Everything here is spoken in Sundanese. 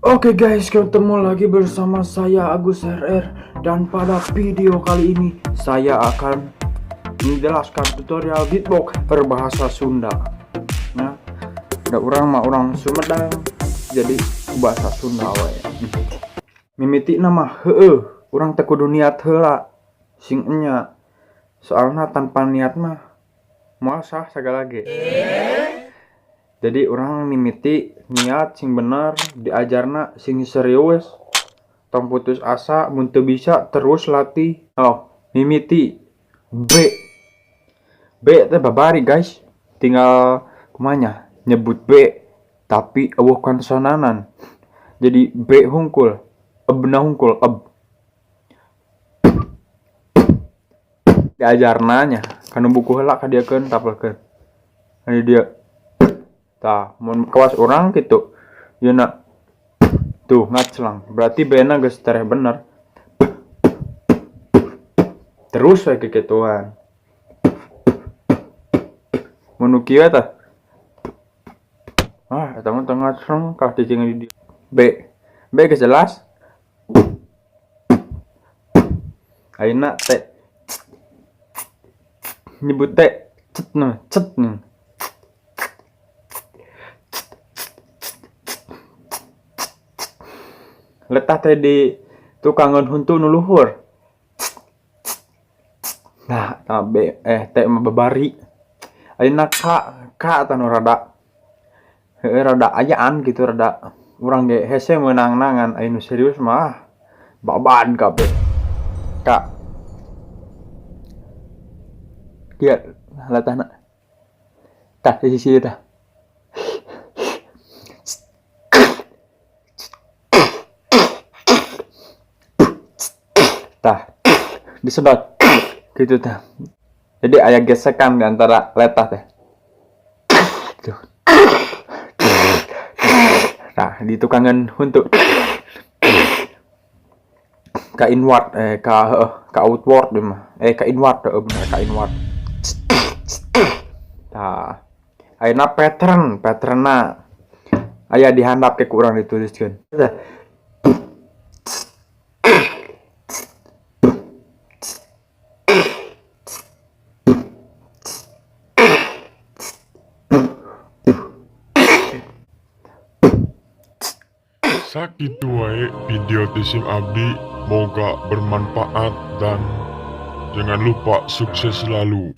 Oke guys, ketemu lagi bersama saya Agus RR. Dan pada video kali ini saya akan menjelaskan tutorial beatbox berbahasa Sunda. Nah, ada urang mah urang Sumedang, jadi bahasa Sunda we. Mimiti nama heueuh, urang teh kudu niat heula sing enya. Soalna tanpa niat mah moal sah sagala ge. Jadi urang mimiti niat sing bener, diajarna sing serius, tong putus asa, mun teu bisa terus latih. Oh, mimiti B. B teh babari guys, tinggal kumanya nyebut B tapi euweuh konsonanan. Jadi B hungkul, ebna hungkul, eb. Diajarna nya kana buku heula kadiakeun tapelkeun. Ini dia. Tah, mun kawas urang kitu ieu na tuh ngaclang, berarti B-na geus tereh bener. Terus we kikituan. Mun nu kieu tah. Ah, eta mah teu ngaclang kalah cicing di dieu. B. B geus jelas. Ayeuna T. Nyebut T, cet nah, cet nah. Letah teh di tukangan huntu nu luhur. Nah, tah B eh T mah babari. Ayeuna K, K tah nu rada heueuh rada ayaan gitu, rada urang ge hese meunang-nangan aya nu serius mah babad kabeh. K. Kieu letahna. Tah di sisi ieu tah. Tah, disedot gitu tah. Jadi aya gesekan di antara letah teh. Tuh. Nah, di tukangan huntu. Ka inward ka heueuh, ka outward ieu mah. Ka inward heueuh bener ka inward. Tah. Ayeuna pattern, patternna aya di handap ke ku urang dituliskeun. Tah. Sakitu wae video ti sim abdi, moga bermanfaat dan jangan lupa sukses selalu.